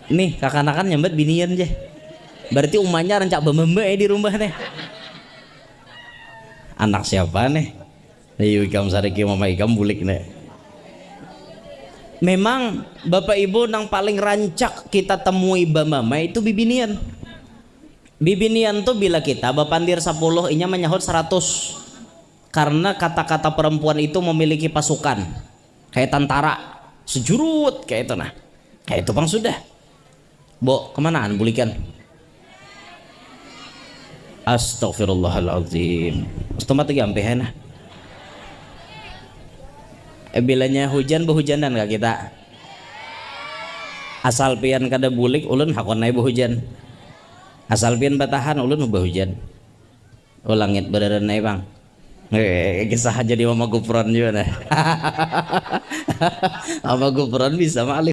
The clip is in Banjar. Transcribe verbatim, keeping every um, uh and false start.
Nih, kakanakan nyambat binian je. Berarti umanya rancak bamamba ya di rumah nih. Anak siapa nih? Ayo ikam sariki mama ikam bulik nih. Memang bapak ibu nang paling rancak kita temui bamama itu bibinian. Bibinian tuh bila kita bapandir sepuluh inya menyahut seratus. Karena kata-kata perempuan itu memiliki pasukan. Kayak tentara, sejurut kayak itu nah. Kayak itu pang sudah. Bo, kemanaan bulikan? Astagfirullahaladzim. Tempat lagi ampehan nah. Eh, bilanya hujan behujanan kah kita? Asal pian kada bulik ulun hakon ai behujan. Asal pian batahan ulun behujan. Oh langit beraran ai bang. Eh, kisah jadi mama gupron juga nah. Mama gupron bisa malih.